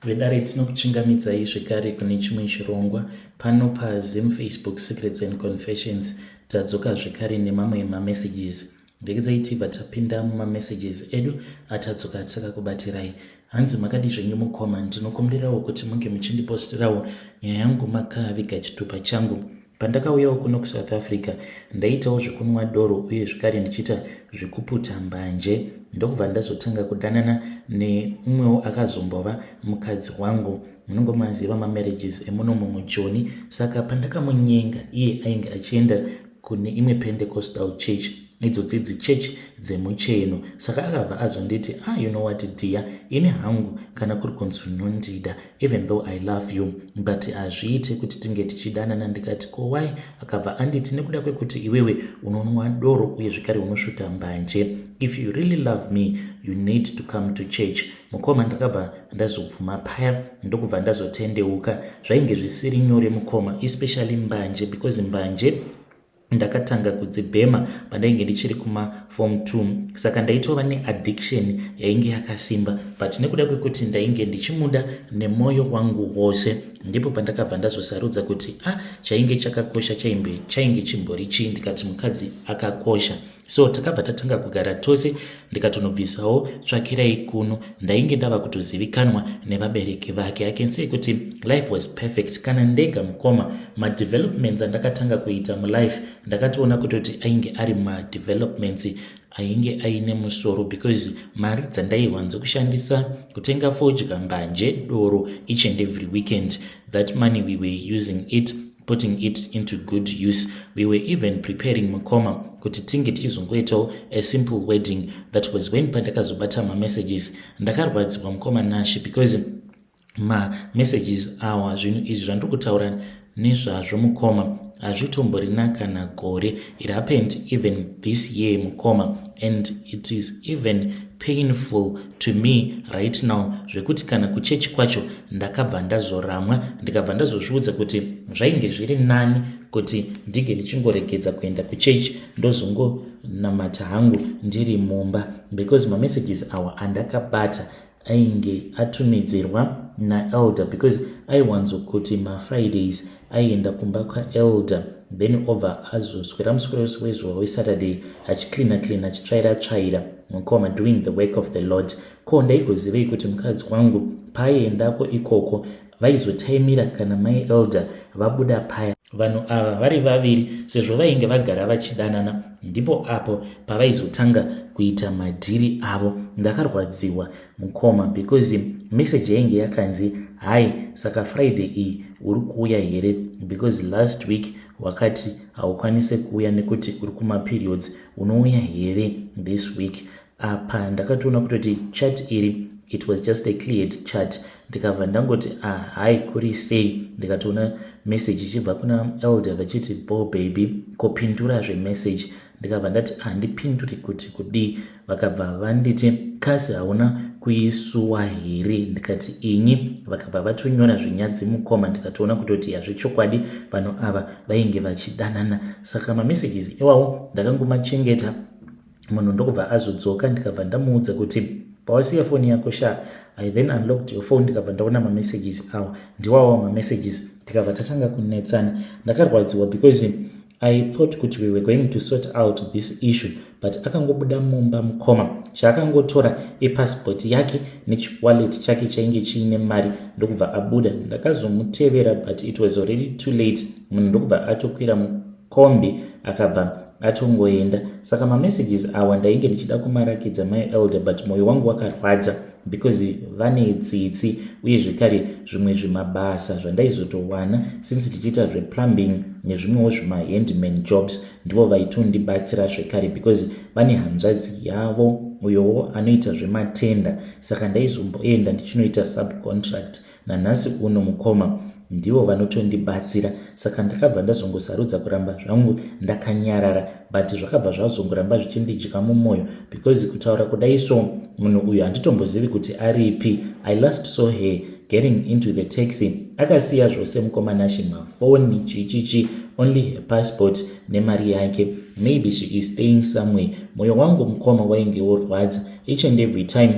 Vedare, tinokuchingamidzai zvekare kune chimwe chirongwa pano paZim Facebook Secrets and Confessions. Tadzoka zvekare nemamwe mamessages. Regedzai tibva tapinda mumamessages edu atadzoka takakubatirai. Hanzi, "Makadi zvenyu mukoma? Ndinokumbirawo kuti munge muchindipostirawo nyaya yangu makaviga chitupa changu. Pandakauyawo kuno kuSouth Africa, ndaitawo zvekunwa doro uye zvekare ndichiita zvekuputa mbanje. Ndokubva ndazotanga kudanana neumwewo akazombova mukadzi wangu. Munongomaziva mamarriages emunomu mujoni. Saka pandakamunyenga, iye ainge achienda kune imwe Pentecostal church, idzo dzidzi chechi dzemucheno. Saka akabva azonditi, 'Ah, you know what, dear, ini hangu kana kuri kunzi unondida, even though I love you, but hazviite kuti tinge tichidanana.' Ndikati, 'Ko why?' Akabva anditi, 'Nekuda kwekuti iwewe unonwa doro uye zvekare unosvuta mbanje. If you really love me, you need to come to church.' Mukoma, ndakabva ndazobvuma paya, ndokubva ndazotendeuka. Zvainge zvisiri nyore mukoma, especially mbanje, because mbanje ndakatanga kudzibhema pandainge ndichiri kumaform 2, saka ndaitova neaddiction yainge yakasimba. But nekuda kwekuti ndainge ndichimuda nemwoyo wangu wose, ndipo pandakabva ndazosarudza kuti a ah, chainge chakakosha chainge chimbori chii? Ndikati mukadzi akakosha. So takabva tatanga kugara tose, ndikatonobvisawo tsvakirai kuno. Ndainge ndava kutozivikanwa nevabereki vake. I can say kuti life was perfect. Kana ndega mukoma, madevelopments andakatanga kuita mulife, ndakatoona kutoti ainge ari madevelopments ainge aine musoro, because mari dzandaiwanzokushandisa kutenga fodya, mbanje, doro each and every weekend, that money we were using it, putting it into good use. We were even preparing mukoma kuti tinge tichizongoitawo a simple wedding. That was when pandakazobata mamessages. Ndakarwadziwa mukoma Nashi, because mamessages awa, zvinhu izvi zvandiri kutaura nezvazvo mukoma, hazvitomborina kana gore. It happened even this year mukoma, and it is even painful to me right now, zvekuti kana kuchechi kwacho ndakabva ndazoramwa. Ndikabva ndazozviudza kuti zvainge zviri nani kuti ndinge ndichingoregedza kuenda kuchechi, ndozongonamata hangu ndiri mumba, because mamessages awa andakabata ainge atumidzirwa naelder, because aiwanzokuti mafridays aienda kumba kwaelder, then obva azoswera muswero wezuva weSaturday achicleana cleana, achitsvaira tsvaira mukoma, doing the work of the Lord. Ko ndaigozivei kuti mukadzi wangu paaiendako ikoko vaizotaimira kana mai elder vabuda paya, vanhu ava vari vaviri, sezvo vainge vagara vachidanana, ndipo apo pavaizotanga kuita madhiri avo? Ndakarwadziwa mukoma, because meseji yainge yakanzi, 'Hai, saka Friday iyi uri kuuya here? Because last week wakati haukwanisi kuuya nekuti uri kumaperiods. Unouya here this week?' Apa ndakatoona kutoti chat iri, it was just a cleared chat. Ndikabva ndangoti, 'Ah, hai, kuri sei?' Ndikatoona message ichibva kuna elder vachiti, 'Bo baby, kopindura zvemessage.' Ndikabva ndati, 'Handipinduri kuti kudii?' Vakabva vanditi, 'Kasi hauna kuisuwa here?' Ndikati, 'Inyi?' Vakabva vatonyora zvinyadzi mukoma. Ndikatoona kutoti hazvechokwadi vanhu ava vainge vachidanana. Saka mamessages iwawo ndakangomachengeta. Munhu ndokubva azodzoka, ndikabva ndamuudza kuti, 'Pawasiya foni yako sha, I then unlocked your phone, ndikabva ndaona mamessages awa. Ndiwawo mamessages.' Tikabva tatanga kunetsana. Ndakarwadziwa because I thought kuti we were going to sort out this issue, but akangobuda mumba mukoma, chaakangotora ipassport yake nechiwallet chake chainge chiine mari, ndokubva abuda. Ndakazomutevera, but it was already too late. Munhu ndokubva atokwira mukombi, akabva atongoenda. Saka mamessages awa ndainge ndichida kumarakidza my elder, but mwoyo wangu wakarwadza because vane tsitsi, uye zvekare zvimwe zvimabasa zvandaizotowana, since tichiita zveplumbing nezvimwewo zvimahandman jobs, ndivo vaitondibatsira zvekare, because vane hanzvadzi yavo uyowo anoita zvematenda. Saka ndaizomboenda ndichinoita subcontract. Nanhasi uno mukoma, ndivo vanotondibatsira. Saka ndakabva ndazongosarudza kuramba zvangu ndakanyarara, but zvakabva zvazongoramba zvichindidya mumwoyo, because kutaura kudai so, munhu uyu handitombozivi kuti aripi. I last saw her getting into the taxi. Akasiya zvose mukoma Nashi, mafoni, chichichi, only her passport nemari yake. Maybe she is staying somewhere. Mwoyo wangu mukoma wainge worwadza each and every time.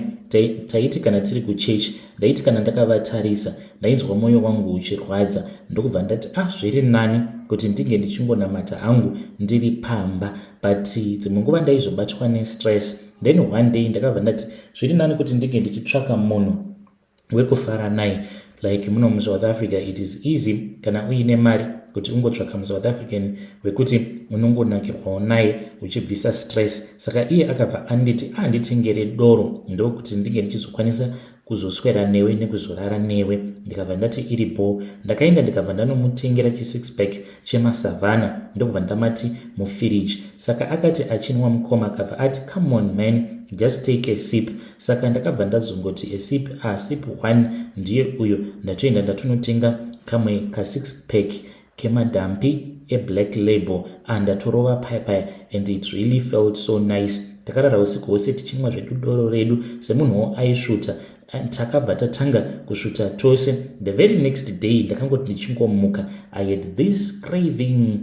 Taiti kana tiri kuchechi, ndaiti kana ndakavatarisa, ndainzwa mwoyo wangu uchirwadza, ndokubva ndati, "Ah, zviri nani kuti ndinge ndichingonamata hangu ndiri pamba." But dzimwe nguva ndaizobatwa nestress. Then one day ndakabva ndati zviri nani kuti ndinge ndichitsvaka munhu wekufara naye. Like muno muSouth Africa, it is easy kana uine mari kuti ungotsvaka muSouth African wekuti unongonakirwawo naye uchibvisa stress. Saka iye akabva anditi anditengere doro, ndokuti ndinge ndichizokwanisa kuzoswera newe nekuzorara newe. Ndikabva ndati iripo. Ndakaenda, ndikabva ndanomutengera chi6 pack chemaSavanna, ndokubva ndamati mufiriji. Saka akati achinwa, mukoma, akabva ati, "Come on man, just take a sip." Saka ndakabva ndazongoti, "A sip? Ah, sip one ndiye uyo." Ndatoenda, ndatonotenga kamwe ka6 pack kemadampi eBlack Label. Andatorova paya, and it really felt so nice. Takarara usiku hwose tichinwa zvedu doro redu. Semunhuwo aisvuta, takabva tatanga kusvuta tose. The very next day, ndakangoti ndichingomuka, I had this craving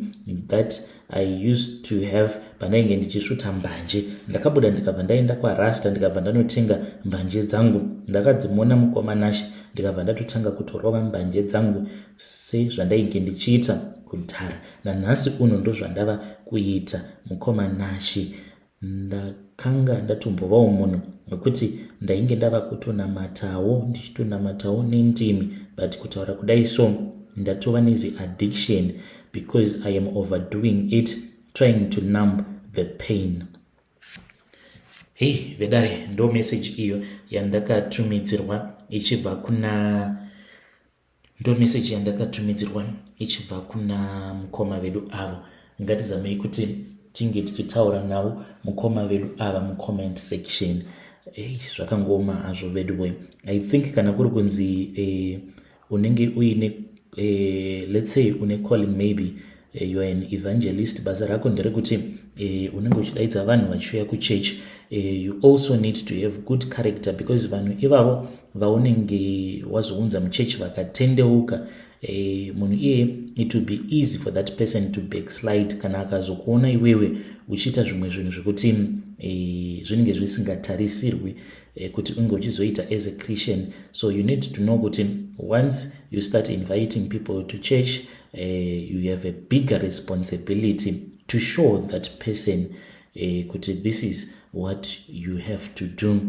that I used to have pandainge ndichisvuta mbanje. Ndakabuda, ndikabva ndaenda kwarasta, ndikabva ndanotenga mbanje dzangu. Ndakadzimona, mukoma Nashe, ndikabva ndatotanga kutorova mbanje dzangu sezvandainge ndichiita kudhara. Nanhasi uno ndozvandava kuita, mukoma Nashe. Ndakanga ndatombovawo munhu wekuti ndainge ndava kutonamatawo, ndichitonamatawo nendimi, but kutaura kudai so, ndatova nezi addiction because I am overdoing it, trying to numb the pain. Hei vedare, ndo message iyo yandakatumidzirwa ichibva kuna, ndo message yandakatumidzirwa ichibva kuna mukoma vedu avo. Ngatizamei kuti tinge tichitaura navo mukoma vedu ava mucomment section. Ei, zvakangoma hazvo vedu. I think kana kuri kunzi unenge uine, let's say une calling, maybe you are an evangelist, basa rako nderekuti unenge uchidaidza vanhu vachiuya kuchurch, you also need to have good character, because vanhu ivavo vaunenge wazounza muchechi vakatendeuka, munhu iyeye, it will be easy for that person to backslide kana akazokuona iwewe uchiita zvimwe zvinhu zvekuti zvinenge zvisingatarisirwi kuti unge uchizoita as a Christian. So you need to know kuti once you start inviting people to church, you have a bigger responsibility to show that person kuti this is what you have to do.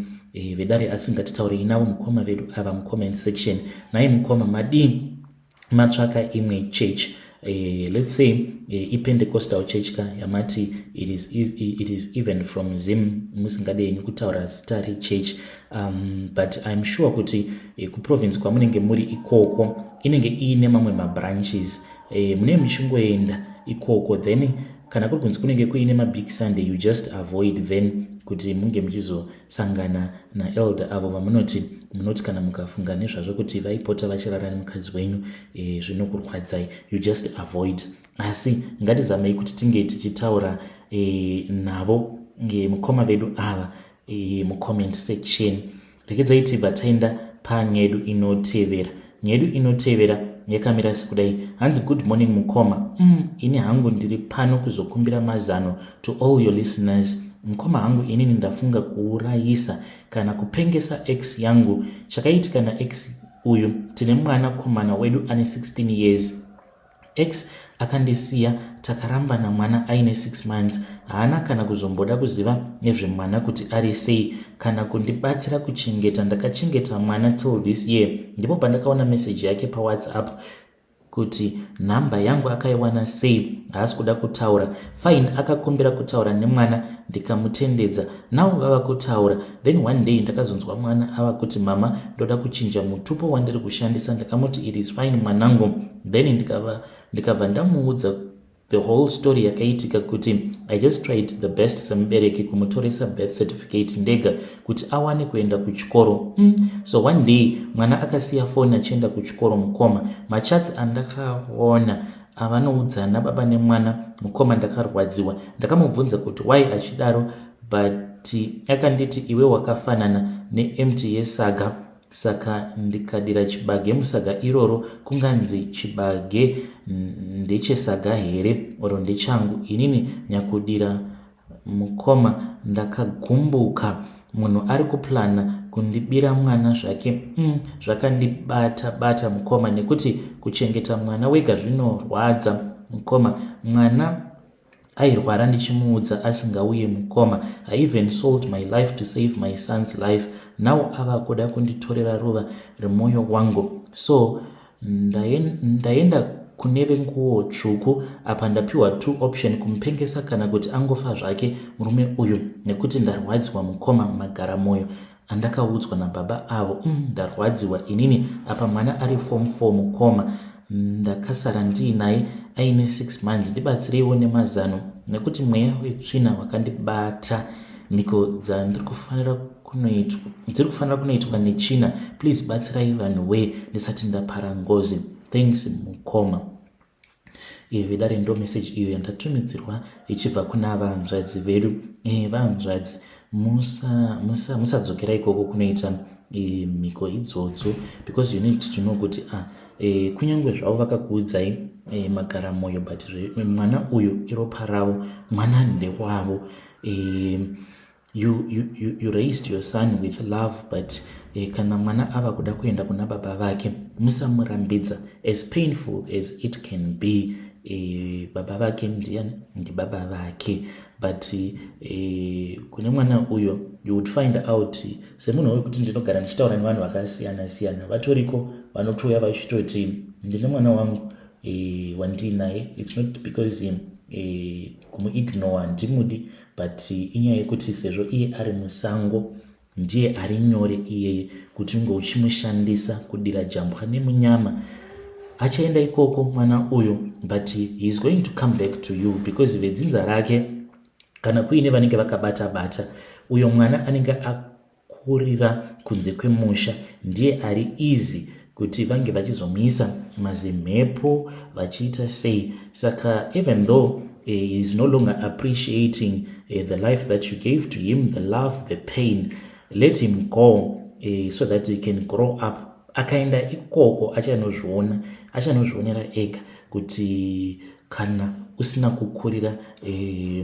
Vedare, asi ngatitaurei navo mukoma vedu ava mucomment section. Nai mukoma, madii matsvaka imwe church? Let's say iPentecostal church ka yamati it is even from Zim, musingade henyu kutaura zita rechurch, but I'm sure kuti kuprovince kwamunenge muri ikoko inenge iine mamwe mabranches. Mune muchingoenda ikoko. Then kana kuri kunzi kunenge kuine mabig Sunday, you just avoid then kuti munge muchizosangana naelder avo vamunoti munoti kana mukafunga nezvazvo kuti vaipota vachirara nemukadzi wenyu, zvinokurwadzai. You just avoid. Asi ngatizamei kuti tinge tichitaura navo mukoma vedu ava mucomment section. Rekedzai tibva taenda panyedu inotevera. Nyedu inotevera yakamira sekudai. Hanzi, "Good morning mukoma. Ini hangu ndiri pano kuzokumbira mazano to all your listeners. Mukoma hangu, inini ndafunga kuurayisa kana kupengesa ex yangu. Chakaitika naex uyu, tine mwana komana wedu ane 16 years. Ex akandisiya takarambana mwana aine 6 months. Haana kana kuzomboda kuziva nezvemwana kuti ari sei, kana kundibatsira kuchengeta. Ndakachengeta mwana till this year. Ndipo pandakaona meseji yake paWhatsApp. Kuti nhamba yangu akaiwana sei, haasi kuda kutaura. Fine, akakumbira kutaura nemwana, ndikamutendedza. Now vava kutaura. Then one day ndakazonzwa mwana ava kuti, 'Mama, ndoda kuchinja mutupo wandiri kushandisa.' Ndakamuti, 'It is fine, mwanangu.' Then ndikabva ndamuudza the whole story yakaitika, kuti I just tried the best semubereki kumutoresa birth certificate ndega kuti awane kuenda kuchikoro. So one day mwana akasiya foni achienda kuchikoro. Mukoma, machats andakaona avanoudzana baba nemwana, mukoma, ndakarwadziwa. Ndakamubvunza kuti why achidaro, but akanditi, 'Iwe wakafanana neempty yesaga, saka ndikadira chibage musaga iroro, kunganzi chibage ndechesaga here or ndechangu inini nyakudira?' Mukoma, ndakagumbuka. Munhu ari kuplana Kundibira mwana zvake zvakandibata bata mukoma nekuti kuchengeta mwana wega zvinorwadza mukoma. Mwana airwara ndichimuudza asingauye mukoma. I even sold my life to save my son's life. Now ava kuda kunditorera ruva remwoyo wangu. So ndaenda kune venguo tsvuku apa ndapiwa two option kumupengesa kana kuti angofa zvake murume uyu nekuti ndarwadziwa mukoma magara moyo andakaudzwa nababa avo ndarwadziwa inini apa mwana ari form 4 mukoma ndakasara ndiinaye aine 6 months ndibatsireiwo nemazano nekuti mweya wetsvina wakandibata mhiko dzandiri kufanira kunoitwa dziri kufanira kunoitwa nechina please batsirai vanhu wee ndisati ndapara ngozi thanks mukoma iyo vedare ndo message iyo yandatumidzirwa ichibva kuna vanzvadzi vedu e, vanzvadzi musadzokera musa, musa ikoko kunoita e, mhiko idzodzo because you need to know kuti ah, e, kunyange zvavo vakakuudzai e, magara moyo but mwana uyu iropa ravo mwana ndewavo e, you raised your son with love but kana mwana ava kuda kuenda kuna baba vake musamurambidza as painful as it can be baba vake ndiani ndibaba vake but kune mwana uyo you would find out semunhu wekuti ndinogara ndichitaura nevanhu vakasiyana siyana vatoriko vanotouya vachitoti ndine mwana wangu wandiinaye it's not because kumuignore handimudi but inyaya yekuti sezvo iye ari musango ndiye ari nyore iyeye kuti unge uchimushandisa kudira jambwa nemunyama achaenda ikoko mwana uyu but he is going to come back to you because vedzinza rake kana kuine vanenge vakabata bata uyo mwana anenge akurira kunze kwemusha ndiye ari easy kuti vange vachizomuisa mazimhepo vachiita sei saka even though he is no longer appreciating the life that you gave to him the love the pain let him go so that he can grow up akaenda ikoko achanozviona achanozvionera ega kuti kana usina kukurira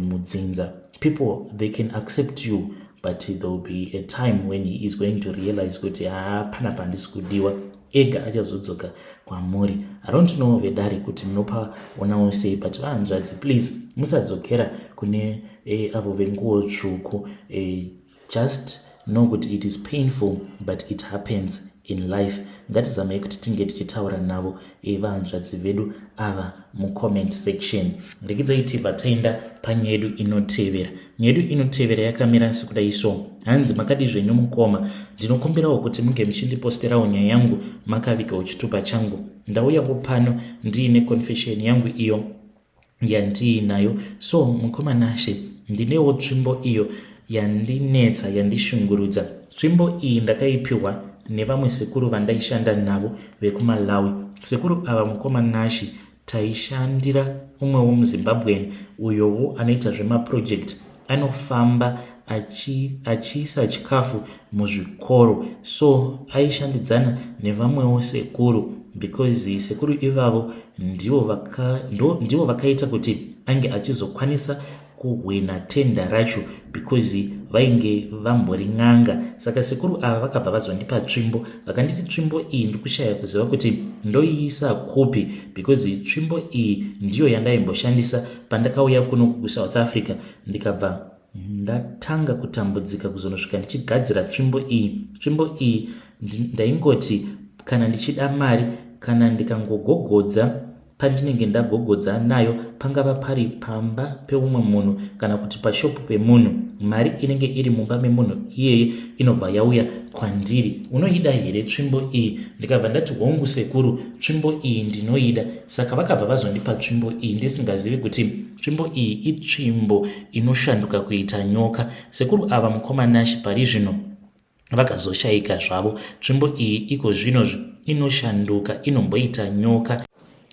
mudzinza people they can accept you but there will be a time when he is going to realize kuti haa panapa handisi kudiwa ega achazodzoka kwamuri i don't know vedare kuti munopaonawo sei but vahanzvadzi please musadzokera kune avo venguo tsvuku just know kuti it is painful but it happens in life ngatizamei kuti tinge tichitaura navo vahanzvadzi vedu ava mucomment section rekidzai tibva taenda panyaya yedu inotevera nyaya yedu inotevera yakamira sekudai so hanzi makadi zvenyu mukoma ndinokumbirawo kuti munge muchindiposterawo nyaya yangu makavigawo chitupa changu ndauyawo pano ndiine confession yangu iyo yandiinayo so mukoma nashe ndinewo tsvimbo iyo yandinetsa yandishungurudza tsvimbo iyi ndakaipiwa nevamwe sekuru vandaishanda navo vekumalawi sekuru ava mukoma nashi taishandira umwewo muzimbabwean uyowo anoita zvemaproject anofamba achiisa achi chikafu muzvikoro so aishandidzana nevamwewo sekuru because sekuru ivavo ndivo vakaita kuti ange achizokwanisa kuhwina tenda racho because vainge vambori n'anga saka sekuru ava vakabva vazondipa tsvimbo vakanditi tsvimbo iyi ndikushaya kuziva kuti ndoiisa kupi because tsvimbo iyi ndiyo yandaimboshandisa pandakauya kuno kusouth africa ndikabva ndatanga kutambudzika kuzonosvika ndichigadzira tsvimbo iyi tsvimbo iyi ndaingoti kana ndichida mari kana ndikangogogodza pandinenge ndagogodza nayo pangava pari pamba peumwe munhu kana kuti pashopu pemunhu mari inenge iri mumba memunhu iyeye inobva yauya kwandiri unoida here tsvimbo iyi ndikabva ndati hongu sekuru tsvimbo iyi ndinoida saka vakabva vazondipa tsvimbo iyi ndisingazivi kuti tsvimbo iyi itsvimbo inoshanduka kuita nyoka sekuru ava mukoma nashi pari zvino vakazoshayika zvavo tsvimbo iyi iko zvino inoshanduka inomboita nyoka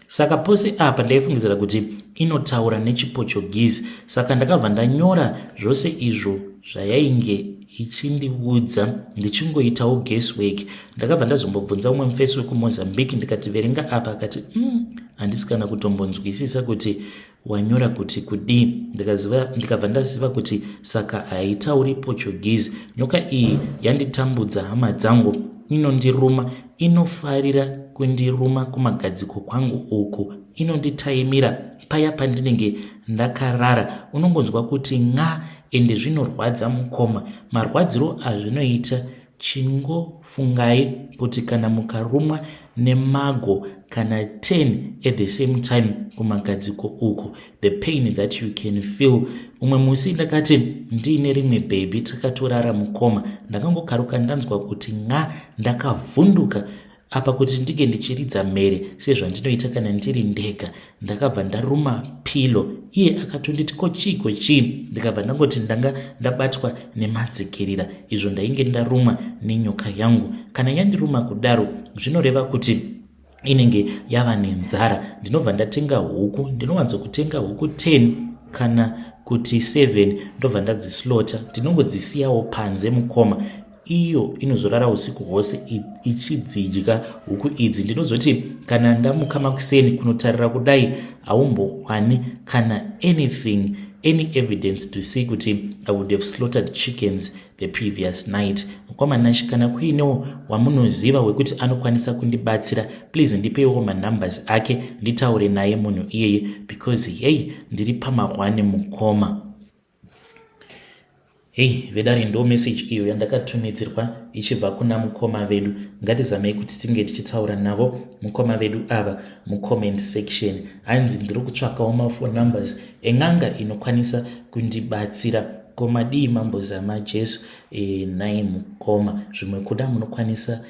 saka pose apa ndaifungidzira kuti inotaura nechiportuguese saka ndakabva ndanyora zvose izvo zvayainge ichindiudza ndichingoitawo guesswork ndakabva ndazombobvunza umwe mufesi wekumozambique ndikati verenga apa akati handisi kana kutombonzwisisa kuti wanyora kuti kudii. Ndikabva ndaziva kuti saka haitauri Portuguese. Nyoka iyi yanditambudza hama dzangu, inondiruma, inofarira kundiruma kumagadziko kwangu uku, inonditaimira paya pandinenge ndakarara, unongonzwa kuti ng'a ende zvinorwadza mukoma. Marwadziro azvinoita Chingofungai kuti kana mukarumwa nemago kana 10 at the same time kumagadziko uku, the pain that you can feel. Umwe musi ndakati ndiine rimwe baby takatorara mukoma, ndakangokaruka ndanzwa kuti ng'a, ndakavhunduka apa kuti ndinge ndichiridza mhere sezvandinoita kana ndiri ndega. Ndakabva ndaruma pilo, iye akatonditi ko chii ko chii, ndikabva ndangoti ndanga ndabatwa nemadzikirira izvo ndainge ndarumwa nenyoka yangu. Kana yandiruma kudaro zvinoreva kuti inenge yava nenzara. Ndinobva ndatenga huku, ndinowanzokutenga huku 10 kana kuti 7, ndobva ndadzislota, ndinongodzisiyawo panze mukoma. Iyo inozorara usiku hwose ichidzidya huku idzi. Ndinozoti kana ndamuka makuseni kunotarira kudai, haumbohwani kana anything, any evidence to see kuti I would have slaughtered chickens the previous night. Mukoma Nash, kana kuinewo wamunoziva wekuti anokwanisa kundibatsira, please ndipeiwo manumbers ake nditaure naye munhu iyeye, because hey, ndiri pamahwane mukoma. Hei vedare, ndo message iyo yandakatumidzirwa ichibva kuna mukoma vedu. Ngatizamei kuti tinge tichitaura navo mukoma vedu ava mucomment section. Hanzi ndiri kutsvakawo maphone numbers en'anga inokwanisa kundibatsira. Ko madii mambozama Jesu nhai mukoma? Zvimwe kuda munokwanisa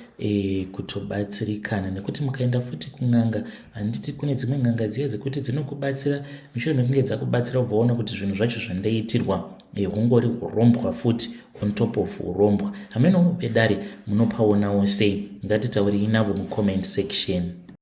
kutobatsirikana, nekuti mukaenda futi kun'anga, handiti kune dzimwe n'anga dziya dzekuti dzinokubatsira, mushure mekunge dzakubatsira ubva waona kuti zvinhu zvacho zvandaitirwa hungori urombwa futi on top of urombwa. Hameno vedare, munopaonawo sei? Ngatitaurei navo mucomment section.